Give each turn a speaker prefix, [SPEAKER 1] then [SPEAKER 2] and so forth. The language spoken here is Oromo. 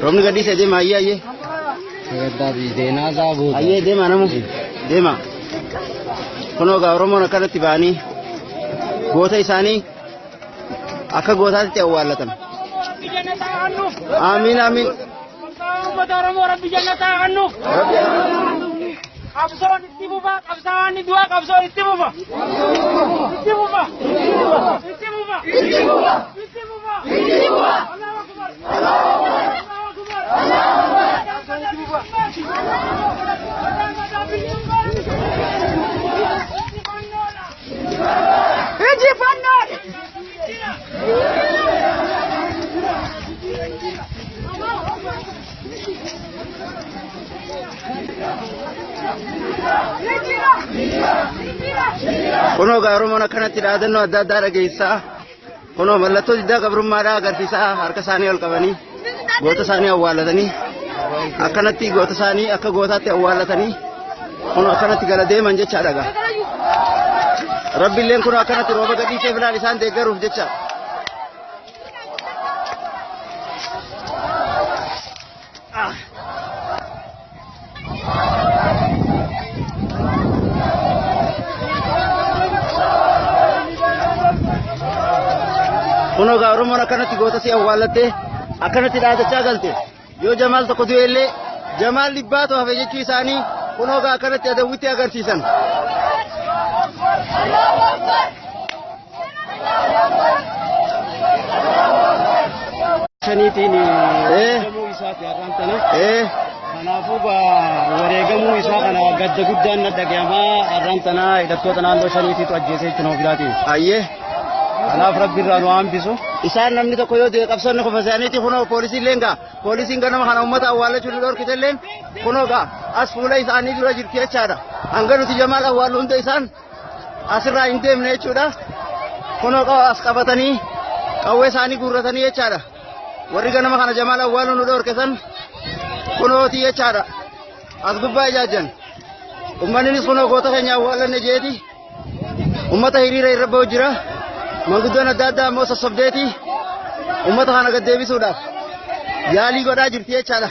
[SPEAKER 1] Roobni gadhiisee deema ayyee ayyee. Ayyee deema namu deema. Kunoo gaa Oromoon akkanatti ba'anii goota isaanii akka gootaatti awwaallatan. Amiin amiin.
[SPEAKER 2] Uummata Oromoo Rabbi jannataa kennuuf. Qabsoon itti fufa, qabsaa'aan ni du'a, qabsoon itti fufa. Itti fufa. Itti fufa. Itti fufa. Itti fufa. Itti fufa. Allahu Akbar. Allahu Akbar. Allahu Akbar. Injifannoodha.
[SPEAKER 1] Kunoo gaa Oromoon akkanatti dhaadannoo adda addaa dhageessaa. Kunoo mallattoo diddaa gabrummaadhaa agarsiisaa harka isaanii ol qabanii goota isaanii awwaalatanii akkanatti goota isaanii akka gootaatti awwaalatanii kunoo akkanatti gala deeman jechaadha gaa. Rabbiilleen kunoo akkanatti rooba gadhiisee filaan isaan deeggaruuf jecha. Kunoo gaa Oromoon akkanatti goota si awwaallattee akkanatti dhaadachaa galte yoo Jamaal tokko du'e illee Jamaal dhibbaatu hafe jechuu isaanii kunoo gaa akkanatti adawwitti agarsiisan.
[SPEAKER 3] Shaniitiin wareegamuu isaati har'aan tana. Kanaafuu wareegamuu isaa kana gadda guddaan na dhagayamaa har'aan tana hidhattoota naannoo shaniitiitu ajjeesee jechuun of biraatiin.
[SPEAKER 1] Ayyee.
[SPEAKER 3] Kanaaf rabbi irraa nu hambisu.
[SPEAKER 1] Isaan namni tokko yoo du'e qabsoonni qofa isaaniiti kunoo poolisiin illee gaa poolisiin ganama kana uummata awwaallachuu nu dhorkite illee kunoo gaa as fuula isaanii dura jirti jechaadha. Hanga nuti Jamaal awwaallu hunda isaan asirraa hin deemne jechuudha. Kunoo as qabatanii qawwee isaanii guurratanii jechaadha. Warri ganama kana Jamaal awwaaluu nu dhorke san kunooti jechaadha. As gubbaa ijaajjan. Uummannis kunoo goota keenya awwaallanne jeeti. Uummata hiriira irra ba'u jira. Manguddoon adda addaa ammoo sossobdeeti. Uummata kana gad deebisuudhaaf yaalii godhaa jirti jechaadha.